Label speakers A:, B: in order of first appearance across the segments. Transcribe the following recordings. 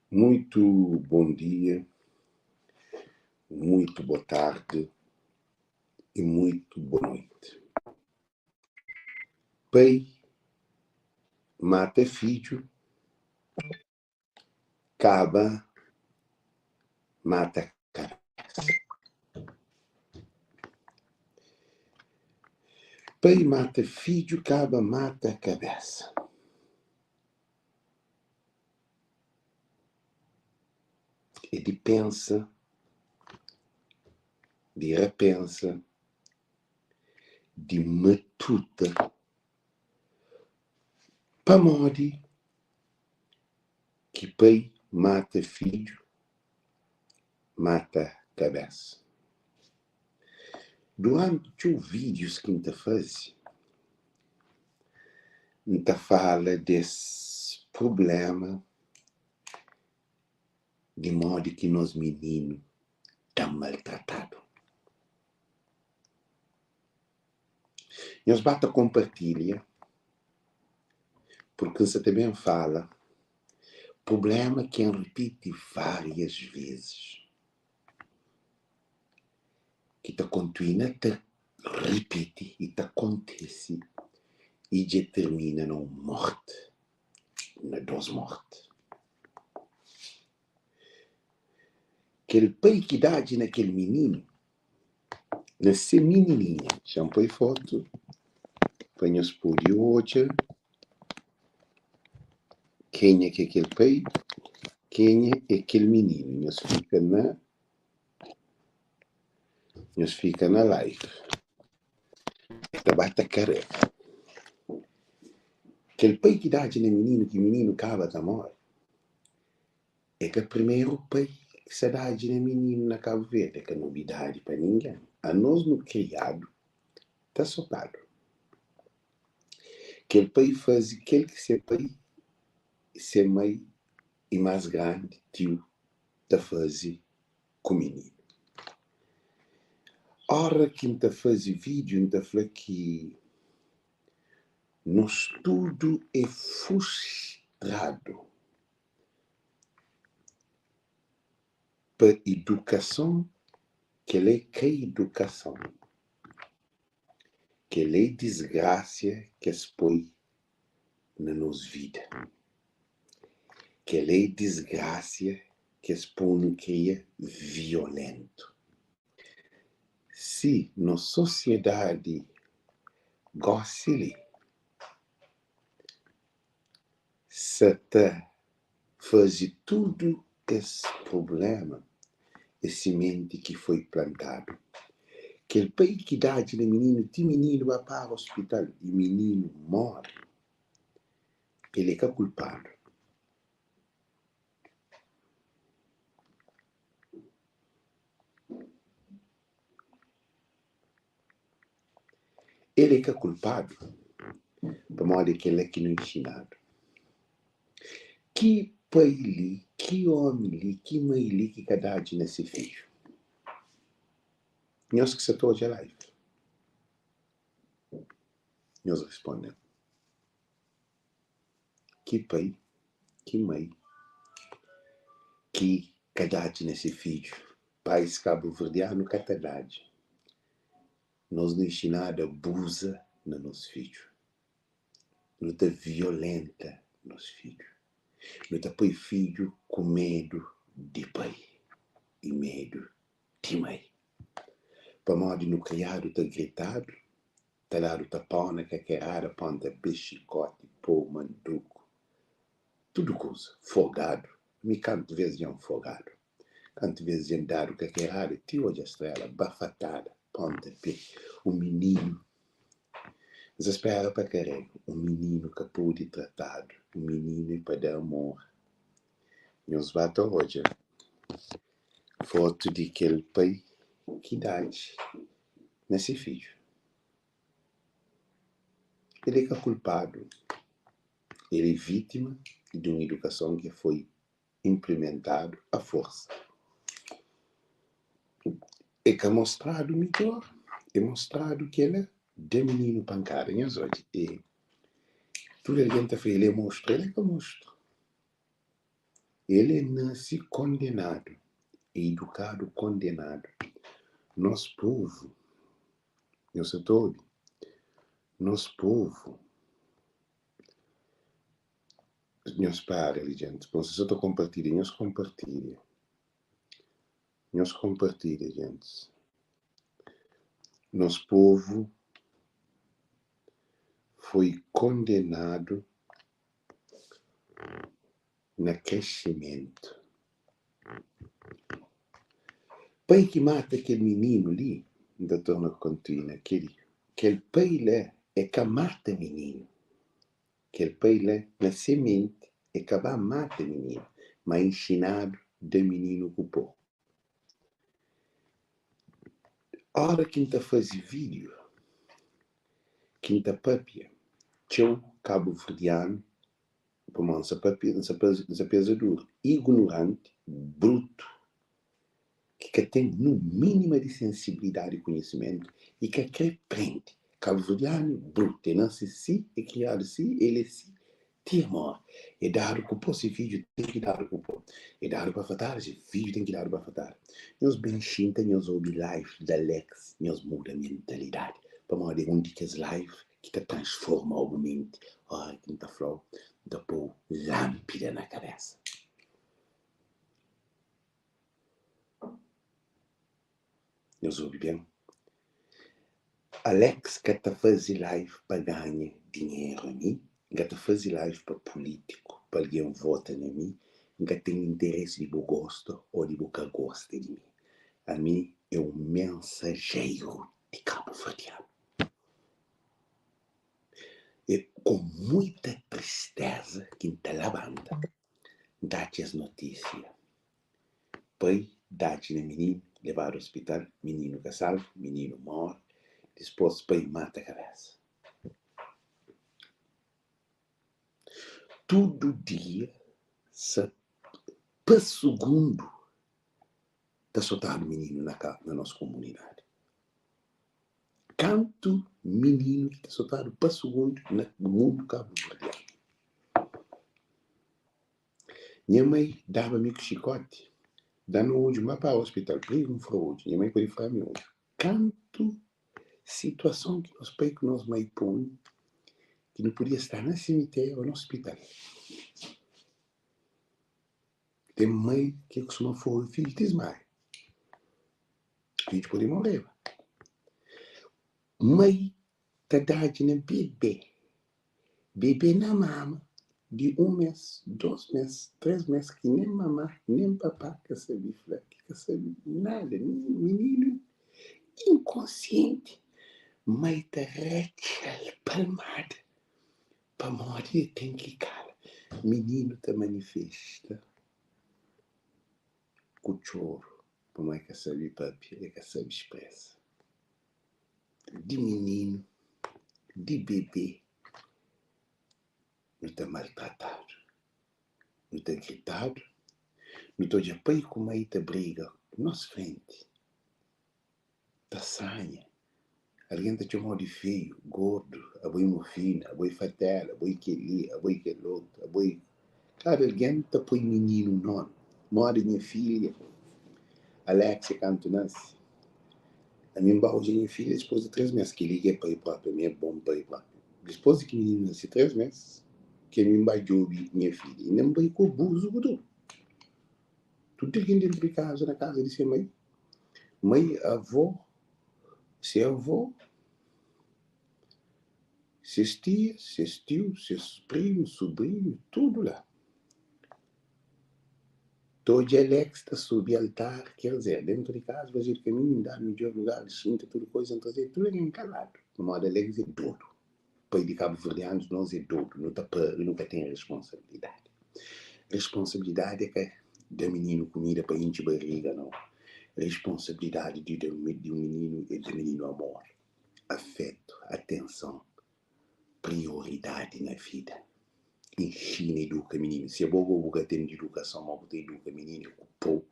A: Muito bom dia, muito boa tarde e muito boa noite. Pai mata fidju, kaba mata kabesa. Pai mata fidju, kaba mata kabesa. É di pensa, di rapensa, di matuta pamodi ki pai mata fidju, mata kabesa. Duranti txeu vídius ki N ta faze, N ta fala des prubléma di modi ki nos mininu ta maltratadu. Nhos ba ta konpartilha, purki N sa ta ben fala prubléma ki N ripiti várias vezis, ki ta kontinua ta ripiti i ta kontise i dja tirmina na un morti, na dos morti. Kel pai ki dadji na kel mininu, na se minininha. Xa-m poi fotu pa nhos pode odja kenha ki é kel pai, kenha é kel mininu. Nhos fika na nhos fika na live. Ta ba ta karega. Kel pai ki dadji na mininu ki mininu kaba ta more, é ka primeru pai ki sa dadji na mininu na Kabu Verdi, é ka nobidadi pa ningen. Anos nu kriadu ta sokadu. Kel pai faze kel ki se pai, se mai i más grandi tiu ta faze ku mininu. Ora ki N ta faze vídiu N ta fla ki nos tudu é frustradu pa idukason, kel-la é ka idukason, kel-la é disgrasia ki es poi na nos vida, kel-la é disgrasia ki es pô-nu kria violentu. Si nos sosiedadi gósi li sa ta faze tudu es prubléma, é simenti ki foi plantadu. Kel pai ki dadji na mininu ti mininu ba para ospital i mininu móre, el é ka kulpadu. El é ka kulpadu pamodi é kel-la ki nu inxinadu. Ki pai li, ki ómi li, ki mai li ki ka dadji na se fidju? Nhos ki sa ta odja live, nhos responde-m. Ki pai, ki mai ki ka dadji na se fidju? Pais kabuverdianu ka ta dadji. Nos nu inxinadu abuza na nos fidju. Nu ta violenta nos fidju. Nu ta poi fidju ku medu di pai i medu di mai. Pamodi nu kriadu ta gritadu, ta dadu tapona, kakerada, ponta pe, xikoti, po, manduku, tudu kuza, fogadu. Mi kantu ves dja N fogadu. Kantu ves dja N dadu kakerada ti odja strela, bafatada, ponta pe. Un mininu N sa spera pa karega. Un mininu ka pode tratadu, un mininu é pa da amor. Nhos ba ta odja fotu di kel pai ki dadji na se fidju. El é ka kulpadu, el é vítima di un idukason ki foi inplimentadu a forsa. É ka mostradu midjor, é mostradu kel-la da mininu pankada. Nhos odja, e tudu algen ta fla el é monstru, el é ka monstru. El é nase kondenadu, é idukadu kondenadu. Nos povu, nhos sa ta obi? Nos povu, nhos para li djenti, bon si sa ta konpartilha, nhos konpartilha, nhos konpartilha djentis. Nos povu foi kondenadu na kresimentu. Pai ki mata kel mininu li, N ta torna kontinua kel-li, kel pai la é ka mata mininu, kel pai la na se menti é ka ba mata mininu, ma inxinadu da mininu ku po. Ora ki N ta faze vídiu, ki N ta papia, txeu kabuverdianu Pamodi N sa papia, N sa N sa peza duru, ignoranti, brutu, ki ka ten nun mínima di sensibilidadi i konhisimentu i ka kre prende. Kabuverdianu é brutu, e nase si, e kriadu si, el é si ti e more. E dadu ku po, se fidju ten ki dadu ku po. E dadu bafatada, se fidju ten ki dadu bafatada. Nhos ben xinta nhos obi live di Alex, nhos muda mentalidadi, pamodi é un di kes live ki ta transforma-u bu menti. Óra ki N ta fla-u, N ta pô-u lánpida na kabésa. Nhos obi ben? Alex ka ta faze live pa ganha dinheru ami, N ka ta faze live pa pulítiku, pa algen vota na mi, N ka ten interesi di bu gosta ô di bu ka gosta di mi. Ami é un mensajeiru di kabuverdianu. É ku muita tristeza ki N ta labanta N ta atxa es notísia. Pai dadji na mininu, lebadu ospital, mininu ka salva, mininu móre, dispôs pai mata kabésa. Tudu dia sa pa sugundu ta sotadu mininu na na nos komunidadi. Kantu mininu ki ta sotadu pa sugundu na mundu kabuverdianu? Nha mai daba mi ku xikoti, da-m odju, N ba pa ospital, prigu N fra odju, nha mai pode fra mi odju. Kantu situason ki nos pai ku nos mai pô-nu ki nu podia sta na simiteriu ô na ospital. Ten mai ki kustuma foga fidju ti smaia. Fidju pode moreba. Mai ta dadji na bebe, bebe na mama di un mes, dos mes, tres mes ki nen mama nen papa ka sabe fla, ki ka sabe nada, mininu inkonsienti, mai ta ratxa-l palmada pamodi el ten ki kala. Mininu ta manifesta ku txoru pamodi el ka sabe papia, el ka sabe spresa. Di mininu, di bebé, nu ta maltratadu, nu ta gritadu, nu ta odja pai ku mai ta briga nos frenti, ta sanha, algen ta txoma-u di feiu, gordu, abo é mofinu, abo é fatela, abo é kel-li, abo é kel otu, abo é. Kada algen ta poi mininu nomi. Modi nha filha Alexia kantu nase, ami N ba odja nha filha dipôs di 3 mês. Kel-li ki é pai própi, ami é bon pai própi. Dipôs di ki mininu nase 3 mês, ki ami N ba djobe nha filha. Inda N bai ku abuzu ku tudu. Tudu algen dentu di kaza, na kaza di se mai, mai, avó, se avó, ses tia, ses tiu, ses primu, subrinhu, tudu la. Ta odja Alex ta subi altar, ker dizer, dentu di kaza, fazedu kaminhu, dadu midjor lugar di xinta, tudu koiza, N trazedu tudu algen kaladu, pamodi Alex é dodu. Pai di kabuverdianus, nos é dodu, nu ta pari, nu ka ten responsabilidadi. Responsabilidadi é ka da mininu kumida pa intxi bariga, nau. Responsabilidadi di da di un mininu é da mininu amor, afetu, atenson, prioridadi na vida. Inxina, iduka mininu. Si abo go bu ka ten di idukason, ma bu ta iduka mininu é ku pau,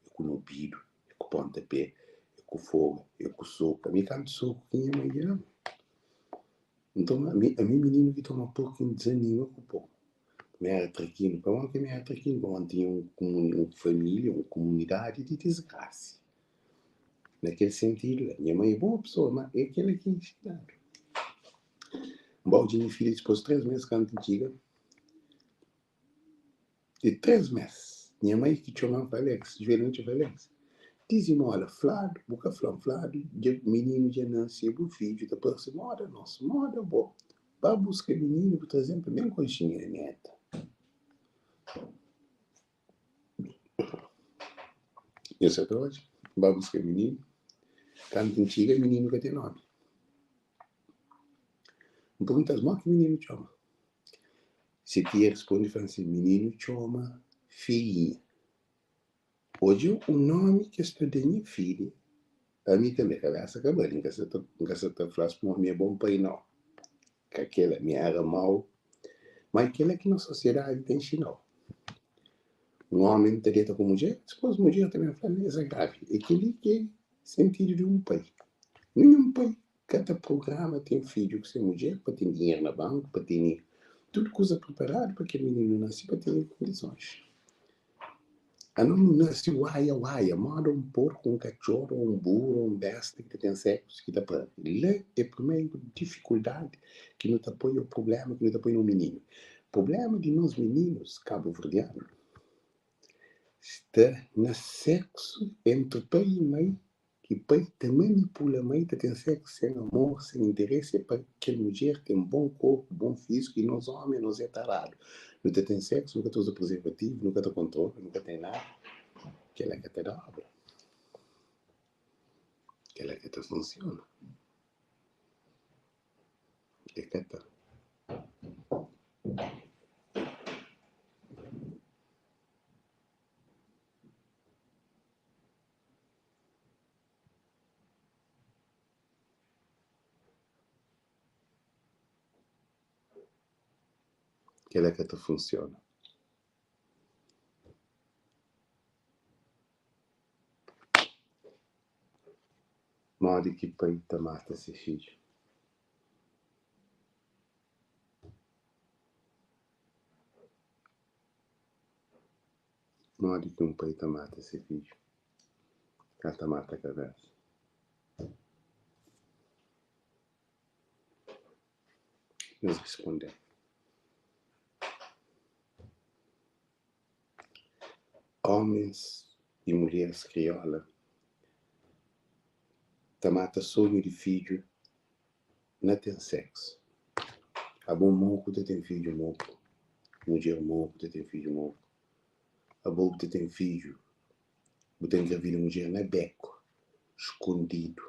A: é ku nobidu, é ku ponta pé, é ku foga, é ku soku. Ami kantu soku ki nha mai da-m. Nton, ami, ami mininu ki toma pau ki N dizanima ku pau. Mi éra trakinu. Pamodi ki mi éra trakinu? Pamodi N tinha un família, un kumunidadi di disgrasi. Na kel sentidu la, nha mai é boa pesoa, má é kel-la ki inxinadu. N ba odja nha fidja dipôs di três mês kantu N txiga. Di três mês, nha mai ki txoma-m fla, Alex, juelhu na txon fla, Alex, dizimola, fladu, bu ka fla-m, fladu dja mininu dja nase, é bu fidju, ta parse móda nos, móda bo. Ba buska mininu bu traze-m pa ben konxe nha néta. Nha sa ta odja, N ba buska mininu. Kantu N txiga, mininu ka ten nomi. N pergunta-s, Mó ki mininu txoma? Se tia responde, fla-m si, Mininu txoma Feinha. Odja un nomi ki es ta da nha fidja. Ami tanbe, kabesa ka bali, N ka sa ta, N ka sa ta fla-s pamodi mi é bon pai, nau. Ka kela, mi éra mau. Má é kela ki nos sosiedadi ta inxina-u. Un ómi ta deta ku mudjer, dipôs mudjer ta ben fla-l es é grávida. É kel-li ki é sentidu di un pai. Ninhun pai ka ta prugrama ten fidju ku se mudjer pa ten dinheru na banku, pa tene tudu kuza priparadu pa kel mininu nase, pa tene kondisons. Anos nu nase uaia uaia, moda un porku, un katxoru, un buru, un besta ki ta ten seksu ki ta pari. La é primeru difikuldadi ki nu ta poi, ô prubléma ki nu ta poi na un mininu. Prubléma di nos mininus kabuverdianu sta na seksu entri pai i mai Ki pai ta manipula mai ta ten sexo sen amor, sen interese é pa kel mudjer ten bon korpu, bon fisiku i nos omi anos é taradu. Nu ta ten sexo, nu ka ta uza prezervativu, nu ka ta kontrola, nu ka ten nada. Kela ka ta da obra. Kela ka ta funsiona. E ka ta. Kel-la ka ta funsiona. Modi ki pai ta mata se fidju? Modi ki un pai ta mata se fidju? El ta mata kabésa. Nhos responde-m. Ómis i mulheris krióla ta mata sonhu di fidju na ten séksu. Abo moku ta ten fidju moku, mudjer moku ta ten fidju moku. Abo bu ta ten fidju, bu ta engravida mudjer na beku, skondidu,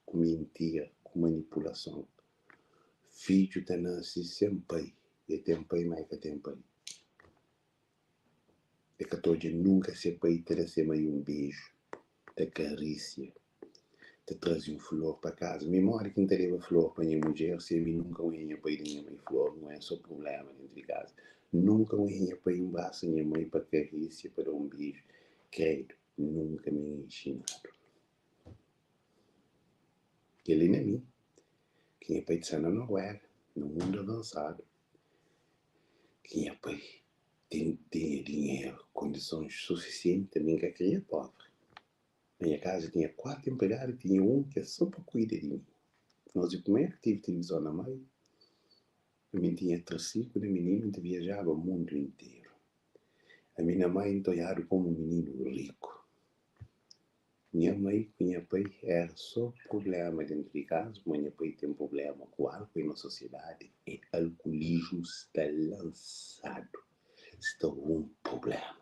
A: ku mintira, ku manipulason. Fidju ta nase sen pai, e ten pai ma e ka ten pai. E ka ta odja nunka se pai ta da se mai un beju, ta karisia, ta traze un flor pa kaza. Mi modi ki N ta leba flor pa nha mudjer si ami nunka N oia nha pai da nha mai flor? N oia so prubléma dentu di kaza. Nunka N oia nha pai nbrasa nha mai pa karisia, pa da un beju. Kredu, nunka mi N inxinadu. Kel-li na mi, ki nha pai ta sta na Noruega, na mundu avansadu, ki nha pai ten tinha dinheru, kondisons sufisienti, ami N ka kria pobri. Na nha kaza tinha 4 enpregadu i tinha un ki é so pa kuida di mi. Nos di primeru ki tive tilivizon na mai, ami N tinha trisiklu na mininu, N ta viajaba mundu interu. Ami na mai N ta oiadu komu un mininu riku. Nha mai ku nha pai éra sô prubléma déntu di kaza, pamodi nha pai ten prubléma ku álkuol i nos sosiedadi é alkulismu sta lansadu, sta un prubléma.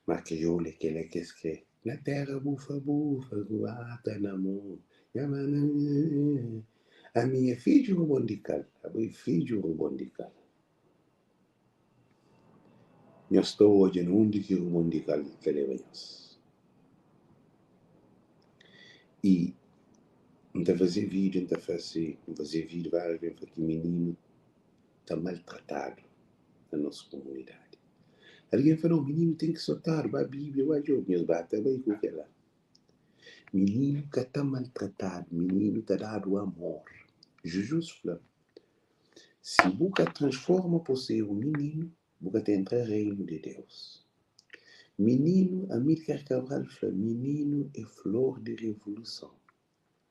A: Má kriolu é kel-la ki es krê. Na téra bufa bufa ku ata na mon Ami é fidju rubon di kal, abo é fidju rubon di kal. Nhos ta odja na undi ki rubon di kal ta leba nhos. I N ta faze vídiu, N ta fase, N faze vídiu várias bes, N fla ki mininu ta maltratadu na nos kumunidadi. Algen fla, nau, mininu ten ki sotadu, ba Bíblia, ba djobe. Nhos ba ta bai ku kel-la. Mininu ka ta maltratadu, mininu ta dadu amor. Jizus fla. Si bu ka transforma pa bu ser un mininu, bu ka ta entra reinu di Deus. Mininu, Amílcar Cabral fla, mininu é flor di revoluson.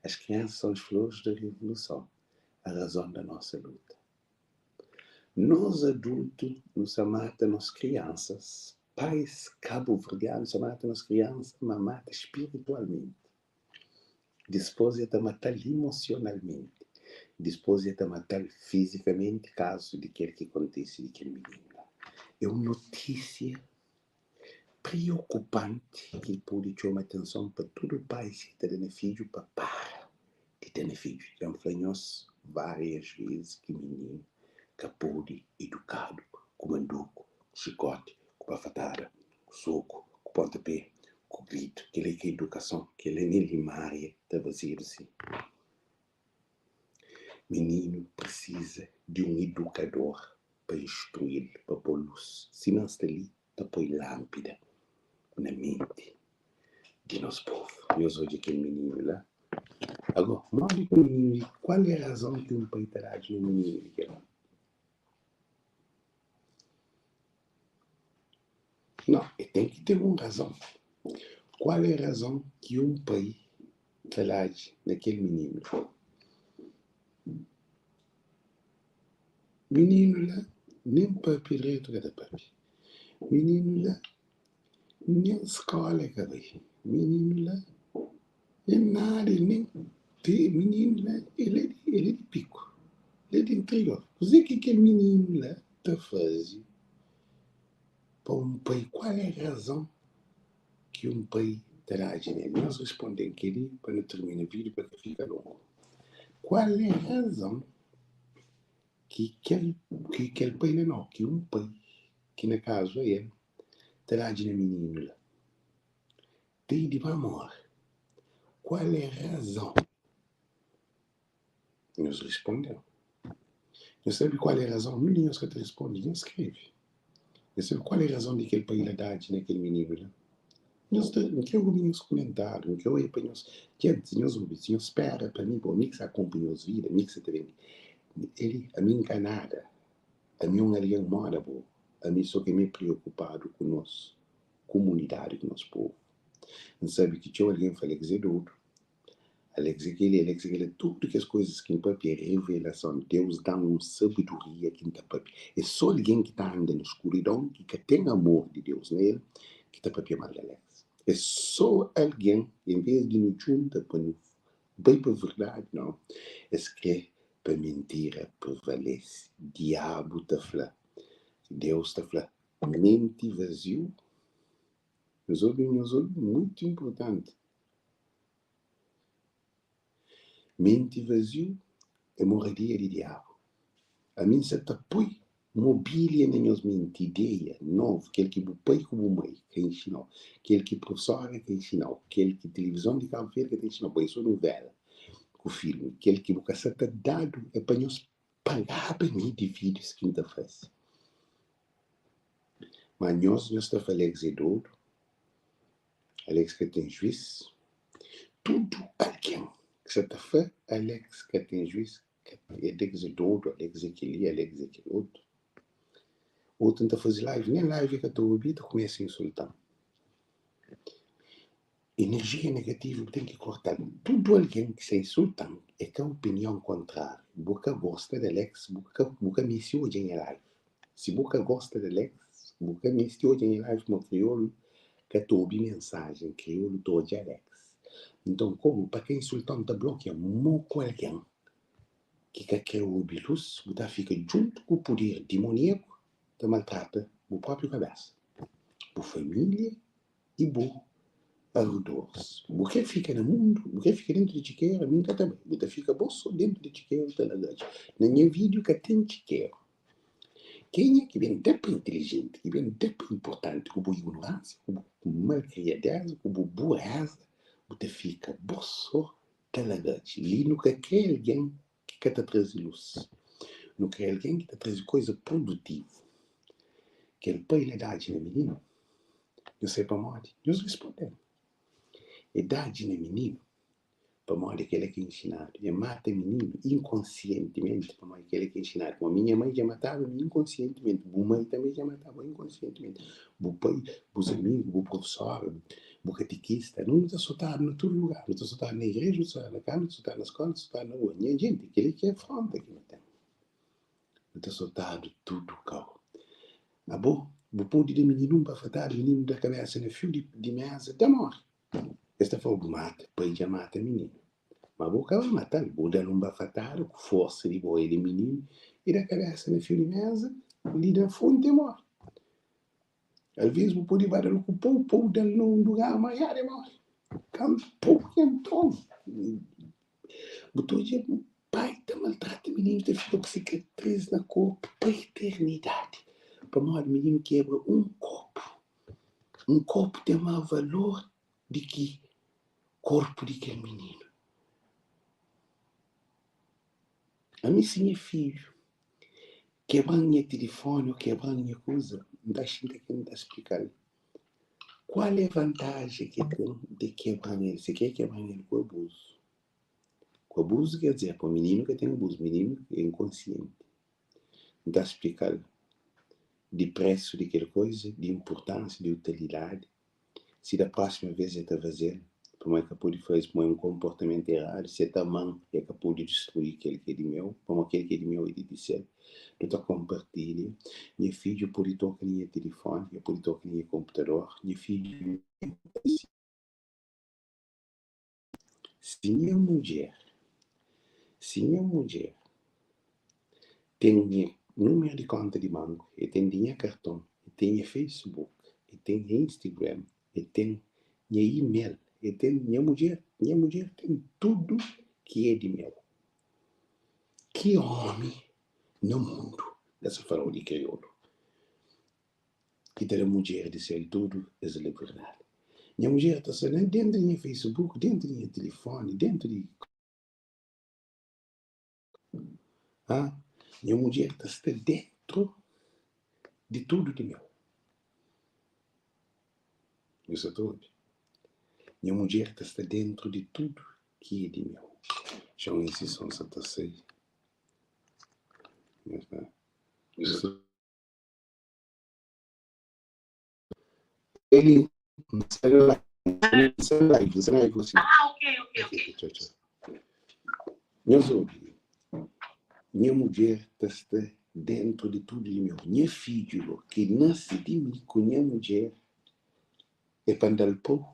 A: As crianças são as flores da revolução, a razão da nossa luta. Nos adultu nu sa mata nos kriansas, pais kabuverdianu sa mata nos kriansa, ma mata spiritualmenti. Dispôs e ta mata-l imosionalmenti, dispôs e ta mata-l fizikamenti kazu di kel ki kontise di kel mininu la. É un notísia priokupanti ki pode txoma atenson pa tudu pais ki ta da na fidju pa para di da na fidju. Dja N fla nhos várias vezes ki mininu ka pode idukadu ku manduku, ku xikoti, ku bafatada, ku soku, ku pontapé, ku gritu. Kel-li é ka idukason, kel-li é nen limária ta fazedu si. Mininu prisiza di un idukador pa instrui-l, pa pô-l lus. Sima N sta li ta poi lánpida na menti di nos povu. Nhos odja kel mininu la. Agó, modi ki un mininu di. Kual é razon ki un pai ta dadji un mininu di kel-la? Nau, e ten ki ten un razon. Kual é razon ki un pai ta dadji na kel mininu la? Mininu la nen papia dretu ka ta papia. Mininu la nen skola e ka bai. Mininu la nen nada, el nen te. Mininu la el é di el é di piku, el é di interior. Kuzê ki kel mininu la ta faze pa un pai? Kual é razon ki un pai ta dadji nel? Nhos responde-m kel-li pa nu tirmina vídiu pa ka fika longu. Kual é razon ki kel ki kel pai la nau, ki un pai, ki na kazu é el, ta dadji na mininu la? Tem di ba more. Kual é razon? Nhos responde-m. Nhos sabe kual é razon? Nunde nhos ka ta responde, nhos skrebe. Nhos sabe kual é razon di kel pai la dadji na kel mininu la? Nhos ta, N kre obi nhos kumentáriu, N kre oia pa nhos. Djenti, si nhos obi, si nhos spera pa mi, bo, mi ki sa konpo nhos vida, mi ki sa ta ben. Eli, ami N ka nada. Ami é un algen moda bo. Ami so ke mi preokupadu ku nos kumunidadi, ku nos povu. N sabe ki txeu algen fla Alex é dodu, Alex é kel-li, Alex é kel-la. Tudu kes koizas ki N papia é revelason. Deus da-m un sabedoria ki N ta papia. É sô algen ki ta anda na skuridon, ki ka ten amor di Deus na el, ki ta papia mal di Alex. É sô algen, envês di nu djunta pa nu bai pa verdadi, nau, es krê pa mintira prevalese. Diabu ta fla, Deus ta fla, Menti vaziu. Nhos obi, nhos obi, mutu inpurtanti. Menti vaziu é moradia di diabu. Ami N sa ta poi mobília na nhos menti, ideia novu, kel ki bu pai ku bu mai ka inxina-u, kel ki profesóra ka inxina-u, kel ki tilivizon di Kabu Verdi ka ta inxina-u, bo é so nuvéla ku filmi, kel ki bu ka sa ta dadu é pa nhos pagaba mi di vídius ki N ta fase. Ma nhos, nhos ta fla Alex é dodu, Alex ka ten juís. Tudu algen ki sa ta fla Alex ka ten juís, Alex é dodu, Alex é kel-li, Alex é kel otu. Otu N ta faze live, nen live e ka ta obi, ta kumesa insulta-m. Enerjia negativu bu ten ki korta-l. Tudu algen ki sa insulta-m é ka opinion kontráriu. Bu ka gosta di Alex, bu ka bu ka meste odja nha live. Si bu ka gosta di Alex, bu ka meste odja nha live pamodi kriolu ka ta obi mensajen, kriolu ta odja Alex. Nton komu pa ka insulta-m ta blokia mo ku algen ki ka kre obi lus, bu ta fika djuntu ku puder dimoniaku ta maltrata bu propi kabesa, bu familia i bu aredoris. Bu kre fika na mundu, bu kre fika dentu di txikeru, ami N ka ta bai. Bu ta fika bo so dentu di txikeru ta lagadja. Na nha vídiu ka ten txikeru. Kenha ki ben da pa intilijenti, ki ben da pa inpurtanti ku bu ignoransia, ku bu malkriadeza, ku bu bureza, bu ta fika bo so ta lagadja. Li nu ka kre algen ki ka ta traze lus. Nu kre algen ki ta traze koiza produtivu. Kel pai la dadji na mininu, Nhos sai pamodi? Nhos responde-m, E dadji na mininu. Pamodi kel-la ki inxinadu. E mata mininu inkonsientimenti pamodi kel-la ki inxinadu. Pamodi mi nha mai dja mataba mi inkonsientimenti, bu mai tanbe dja mataba inkonsientimenti, bu pai, bus amigu, bu profesor, bu katikista. Nu ta sotadu na tudu lugar. Nu ta sotadu na igreja, nu ta sotadu na kaza, nu ta sotadu na skola, nu ta sotadu na rua. Nha jenti, kel-li ki é afronta ki nu ten. Nu ta sotadu tudu kau. Abo, bu pode da mininu un bafatada, mininu da kabesa na fiu di meza, ta more. Es ta fla-u, bu mata, pai dja mata mininu. Ma bo ka ba mata-l, bo da-l un bafatada ku forsa di bo, el é mininu, e da kabesa na fiu di meza, li da fonti e more. Alvês bu pode ba da-l ku pau, pau da-l na un lugar mariadu e more. Kantu pau ki entra-u, bu ta odja pai ta maltrata mininu, ta fika ku sikatris na korpu pa iternidadi, pamodi mininu kebra un kopu. Un kopu ten más valor di ki korpu di kel mininu. Ami si nha fidju kebra-m nha tilifoni ô kebra-m nha kuza, N ta xinta ku el N ta splika-l kual é vantaji ki el ten di kebra-m el. Si el kebra-m el ku abuzu. Ku abuzu ker dizer pa mininu ka ten abuzu, mininu é inkonsienti. N ta splika-l di presu di kel koiza, di inpurtansia, di utilidadi, si da prósima vês el ta faze-l, pamodi el ka pode faze, pamodi é un konportamentu eradu, si el ta ama-m, el ka pode distrui kel ki é di meu, pamodi kel ki é di meu é di di-sel. Nu ta konpartilha. Nha fidju pode toka na nha tilifoni, el pode toka na nha konputador, nha fidju. Si nha mudjer, si nha mudjer ten nha númeru di konta di banku, el ten di nha karton, el ten nha Facebook, el ten nha Instagram, el ten nha email, el ten nha mudjer, nha mudjer ten tudu ki é di meu. Ki ómi na mundu, N sa fala-u di kriolu, ki ta da mudjer di sel tudu es liberdadi. Nha mudjer ta sta na dentu di nha Facebook, dentu di nha tilifoni, dentu di Ha? Nha mudjer ta sta dentru di tudu di meu. Nhu sa ta obi? Nha mudjer ta sta dentru di tudu ki é di meu. Txeu insison sa ta sai. Nhu sa Eli,
B: Ah, ok, ok, ok.
A: Txau, txau. Nhos obi, nha mudjer ta sta dentru di tudu di meu. Nha fidju lo ki nase di mi ku nha mudjer é pa N da-l pau.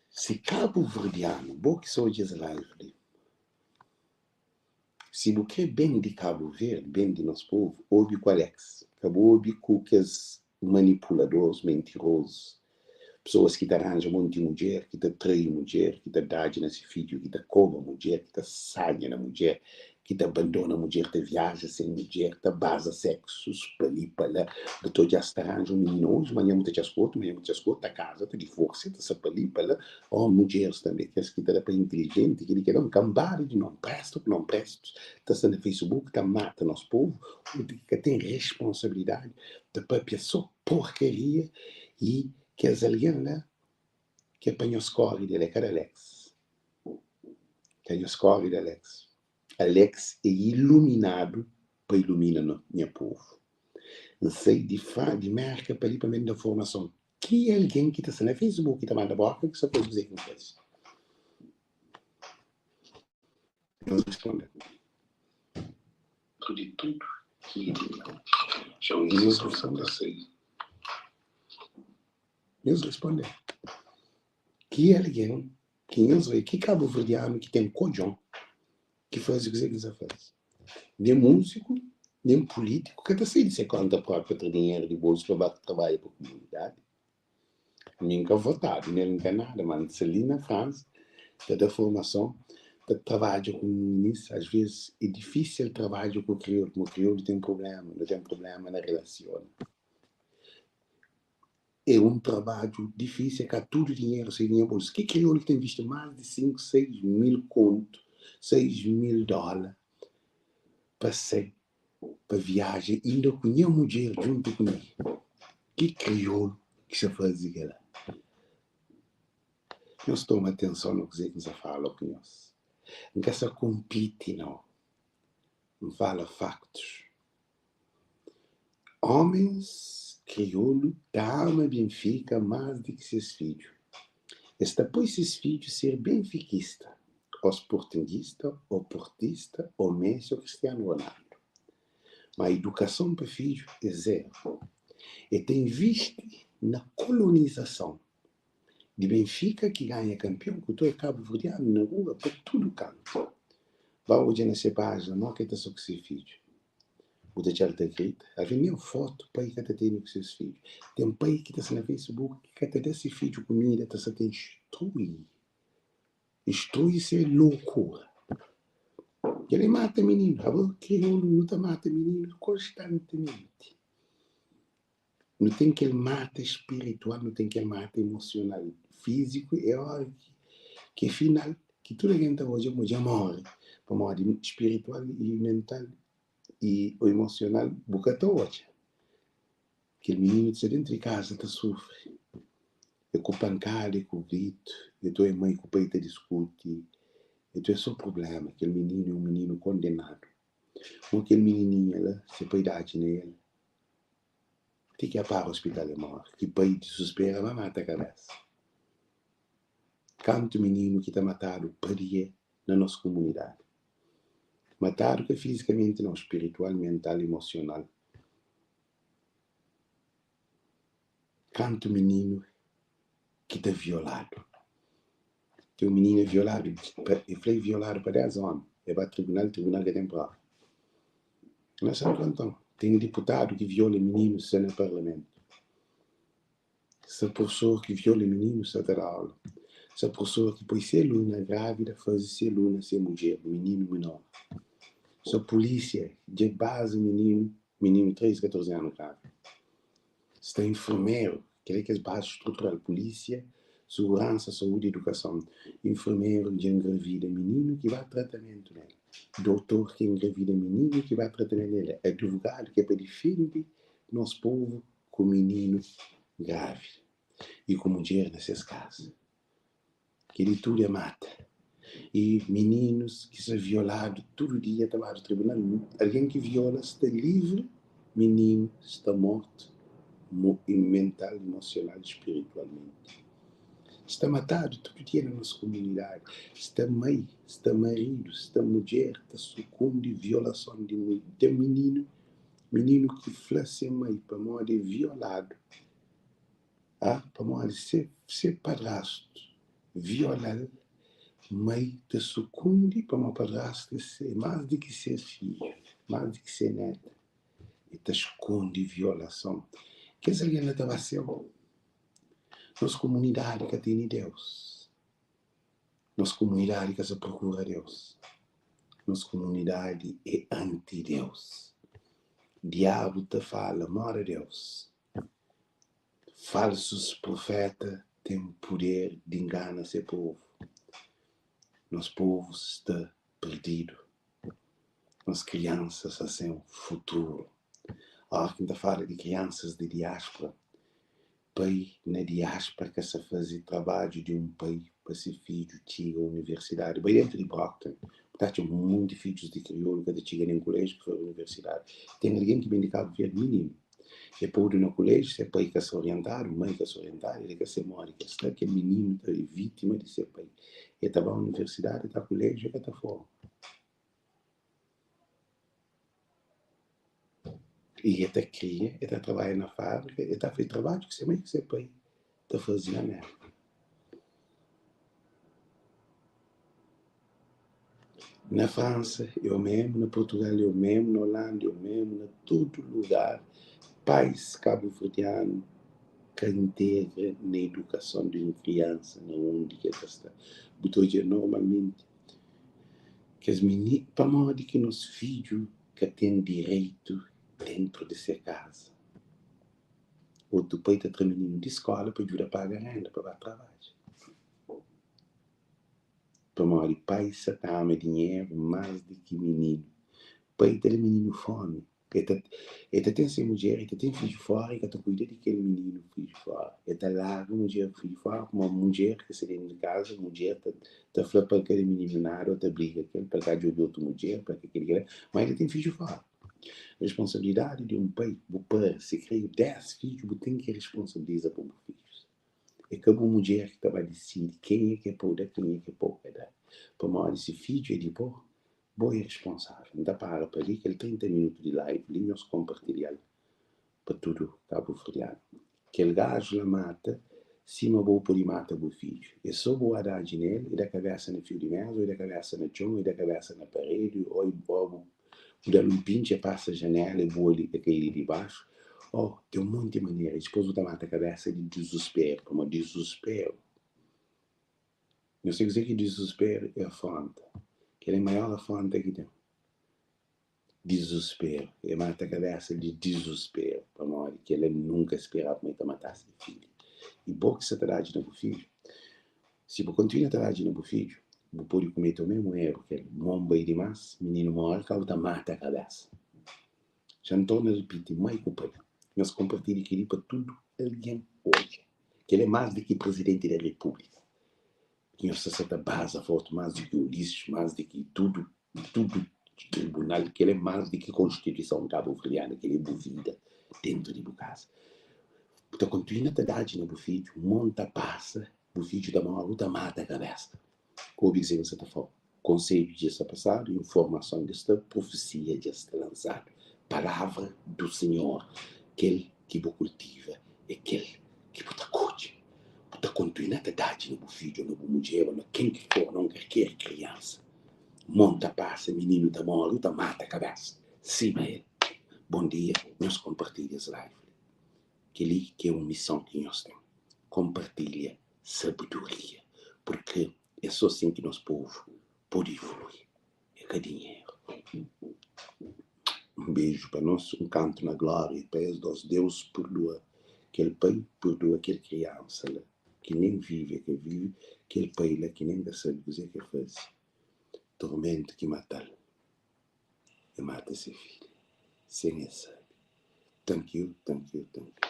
A: Si kabuverdianu, bo ki sa odja es live li, Si bu kre ben di Kabu Verdi, ben di nos povu, obi ku Alex. Ka bu obi ku kes manipuladores, mentirozus, pesoas ki ta ranja monti mudjer, ki ta trai mudjer, ki ta dadji na se fidju, ki ta koba mudjer, ki ta sanha na mudjer, ki ta abandona mudjer, ta viaja sen mudjer, ta baza seksus pa li pa la. Bu ta odja-s ta ranja un minina oji, manhan bu ta txas ku otu, manhan bu ta txas ku otu, ta kaza, ta divorsia, ta sa pa li pa la. Oh mudjeres tanbe, kes ki ta da pa intilijenti, kili kela, un kanbada di non presta ku non prestus, ta sta na Facebook ta mata nos povu, undi ki ka ten responsabilidadi, ta papia so porkaria i kes algen la ke pa nhos kori del, é ka di Alex, ka nhos kori di Alex, Alex é iluminadu pa ilumina no nha povu, N sai di fra di Merka pa li pa ben da formason. Ki algen ki ta sta na Facebook ki ta manda boka ki sta faze kuzê ki N faze? Nhos responde.
B: Di tudu ki é di meu.
A: Nhos responde. Nhos responde. Ki algen ki nhos oia, ki kabuverdianu ki ten kodjon ki faze kuzê ki N sta faze? Nen múziku, nen pulítiku ka ta sai di se kónta própi pa tra dinheru di bolsu pa ba trabadja pa kumunidadi. Mi N ka votadu, nen N ka nada, ma N sta li na Fransa ta da formason, ta trabadja ku minis. Às vezes é difísil trabadja ku kriolu, pamodi kriolu ten prubléma, nu ten prubléma na relasiona. É un trabadju difísil, é ka tudu dinheru sai di nha bolsu. Ki kriolu ki ta invisti más di 5, 6 mil kontu, 6 mil dóla pa sai pa viaja inda ku nha mudjer djuntu ku mi? Ki kriolu ki sa faze kel-la? Nhos toma atenson na kuzê ki N sa fala ku nhos. N ka sa konpiti nau. N fala faktus. Homens kriolu ta ama Benfika más di ki ses fidju. Es ta poi ses fidju ser benfikista, ô sportingista, ô portista, ô Messi ô Cristiano Ronaldo. Ma idukason pa fidju é zeru. E ta invisti na kolonizason di Benfika ki ganha kanpion ku toi kabuverdianu na rua pa tudu kantu. Ba odja na se pájina mo ki e ta sta ku se fidju. Bu ta txal ta grita. Alvês nen fotu pai ka ta tene ku ses fidju. Ten pai ki ta sta na Facebook ki ka ta da se fidju kumida, ta sta ta instrui. Instrui se lokura. Kel-li mata mininu. Abo kriolu nu ta mata mininu konstantimenti. Nu ten kel mata spiritual, nu ten kel mata emosional. Fíziku é óra ki ki é final, ki tudu algen ta odja ma dja móre. Pamodi spiritual i mental i ô emosional bu ka ta odja. Kel mininu ki sta déntu di kaza ta sufri, é ku pankada, é ku gritu, é tu é mai ku pai ta diskuti, é tu é sô prubléma. Kel mininu é un mininu kondenadu. Mo kel minininha la, se pai dadji na el, ti ki el para ospital el móre. Ki pai disuspera ba mata kabésa. Kantu mininu ki ta matadu pa dia na nos kumunidadi? Matadu ka fizikamenti nau, spiritual, mental, emosional. Kantu mininu ki ta violadu? Ten un minina violadu, e fla e violadu pa 10 omi, e ba tribunal, tribunal ka ten prova. Na Santu Anton, ten diputadu ki viola mininus sta na parlamentu. Sta profesor ki viola mininus sta ta da aula. Sta profesor ki poi se aluna grávida faze se aluna se mudjer, mininu menor. Sta pulísia dja baza mininu, mininu 13, 14 anu grávida. Sta enfermeru, kel-li é kes bazi strutural, pulísia, suguransa, saúdi, edukason. Enfermeru dja engravida mininu ki ba tratamentu nel, dotor ki engravida mininu ki ba tratamentu nel, advogadu ki é pa difende nos povu ku mininu grávida i ku mudjer na ses kaza. Kel-li tudu é mata. I mininus ki sta violadu tudu dia ta badu tribunal. Algen ki viola sta livri, mininu sta mortu mental, emosional i spiritualmenti. Sta matadu tudu dia na nos kumunidadi. Sta mai, sta maridu, sta mudjer ta sukundi violason di ten mininu, mininu ki fla se mai pamodi é violadu. Ah, pamodi se se padrastu viola-l, mai ta sukundi pamodi padrastu é se más di ki se fidju, más di ki se neta. E ta skonde violason. Kes algen la ta ba séu. Nos kumunidadi ka tene Deus. Nos kumunidadi ka sa prokura Deus. Nos kumunidadi é anti-Deus. Diabu ta fala moda Deus. Falsus prufeta ten puder di ngana se povu. Nos povu sta perdidu. Nos kriansa sta sen futuru. Ora ki N ta fala di kriansas di diaspura, pai na diaspura ka sa faze trabadju di un pai pa se fidju txiga universidadi. Bai dentu di Brockton, bu ta atxa monti fidjus di kriolu ka ta txiga nen kulejiu ki fla universidadi. Ten algen ki ben di Kabu Verdi mininu, e podu na kulejiu, se pai ka sta orientadu, mai ka sta orientadu, el ka se modi ki el sta, kel mininu ta é vítima di se pai. E ta ba universidadi, e ta kulejiu, e ka ta forma. I e ta kria, e ta trabadja na fábrika, e ta faze trabadju ki se mai ku se pai ta faze na Mérka. Na Fransa é o mesmu, na Purtugal é o mesmu, na Holanda é o mesmu, na tudu lugar pais kabuverdianu ka integra na idukason di un kriansa na undi ki el ta sta. Bu ta odja normalmenti kes mini, pamodi ki nos fidju ka ten direitu dentru di se kaza? Otu pai ta tra mininu di skola pa djuda paga renda pa ba trabadja. Pamodi pai sa ta ama dinheru más di ki mininu. Pai ta da mininu fomi. E ta, e ta ten se mudjer, e ta ten fidju fora, e ka ta kuida di kel mininu fidju fora. E ta larga mudjer ku fidju fora, kuma mudjer ki sta dentu di kaza, mudjer ta, ta fla pa el ka da mininu nada, o ta briga ku el pa el ka djobe otu mudjer, pa kel ki kel-la, ma e ta ten fidju fora. Responsabilidadi di un pai, bu pari, si kre 10 fidju, bu ten ki responsabiliza pa bu fidjus. É ka bu mudjer ki ta ba disidi kenha ki é pa-u da, kenha ki é pa-u ka da. Pamodi si fidju é di bo, bo é responsável. N ta para pa li kel 30 minutu di live li, nhos konpartilha-l pa tudu kabuverdianu. Kel gaju la mata sima bo pode mata bu fidju. É so bu adadji nel e da kabesa na fiu di meza, o e da kabesa na txon, o e da kabesa na paredi, o bu Bu da-l un pintxi, e pasa janela, e bua li, e kai li di baxu. Oh, ten un monti manera. I dipôs bu ta mata kabesa di dizusperu. Pamodi dizusperu, nhos sabe kuzê ki dizusperu é? Afronta. Kel-la é maior afronta ki ten. Dizusperu. E mata kabesa di dizusperu. Pamodi kel-la nunka speraba ma e ta matase se fidju. I bo ki sta ta dadji na bu fidju, Si bu kontinua ta dadji na bu fidju, bu pode kumete omesmu eru ki el. Mon bai dimás, mininu móre, ka bu ta mata kabésa. Xa N torna ripiti, mai ku pai, nhos konpartilha kel-li pa tudu algen odja. Kel-li é más di ki Prizidenti di Repúblika ki nhos sta sa ta baza fotu, más di ki Ulisses, más di ki tudu, tudu tribunal. Kel-li é más di ki Konstituison kabuverdiana, kel-li é bu vida déntu di bu kaza. Bu ta kontinua ta dadji na bu fidju, mon ta pasa. Bu fidju ta móre, bu ta mata kabésa. Ka obi kuzê ki N sta ta fla-u. Konsedju dja sta pasadu, informason dja sta, profesia dja sta lansadu. Palavra du Sinhor, kel ki bu kultiva é kel ki bu ta kodje. Bu ta kontinua ta dadji na bu fidju, ô na bu mudjer, ô na ken ki for, na un kalker kriansa. Mon ta pasa, mininu ta móre, bu ta mata kabésa sima el. Bon dia, nhos konpartilha es live li. Kel-li ki é un mison ki nhos ten, konpartilha sabedoria, purkê é sô sin ki nos povu pode ivolui, é ka dinheru. Un beju pa nos, un kantu na glória pa es dos. Deus purdua kel pai, purdua kel kriansa la ki nen vive é ka vive, kel pai la ki nen ka sabe kuzê ki el faze, tormentu ki mata-l. E mata se filha sen e sabe. Thank you, thank you, thank you.